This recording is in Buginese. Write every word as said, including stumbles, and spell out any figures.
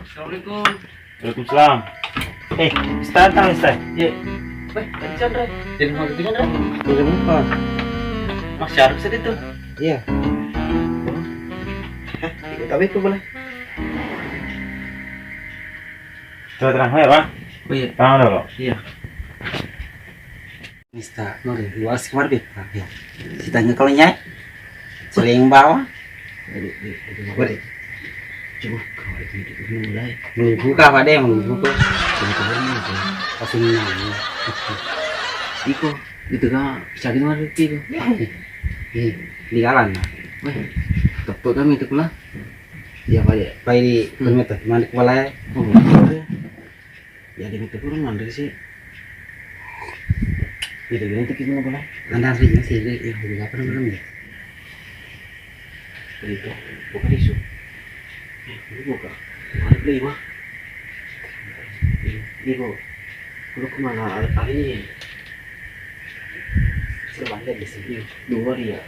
Assalamualaikum. Waalaikumsalam. Eh, Mister, datang, Mister. Iya. Weh, tadi Chandra. Jadi mau bikin Chandra? Udah buka. Masih harus itu. Iya. Hah? Tapi itu boleh. Coba terang ya, Pak. Oh iya. Terang dulu. Iya. Mister, mari, luas keluar, Beb. Oke. Sitanya kalau nyai, sering bawa. Aduh, aduh, aduh, aduh. Coba, kalau itu, itu, mulai. Mau buka apa deh, mau buka? Coba, coba, ini, coba. Pasti menang. Iko, itu kan, sakit mah, Rifki, itu. Iya. Iya, di jalan, nah. Weh, tepuk kami itu pula. Iya, Pak, ya. Pak, ini, hmm, permit, mana kepala ya? Oh, iya. Ya, di itu kurang, mana sih? Gitu, gitu, kita mau pulang. Anda asli sih, ya, ya, udah apa namanya? Itu, bukan isu. Ini buka. Bukan beli, mah. Ini, ini, Bu. Lu kemana? Hari ini. Sudah balik di sini. Dua dia.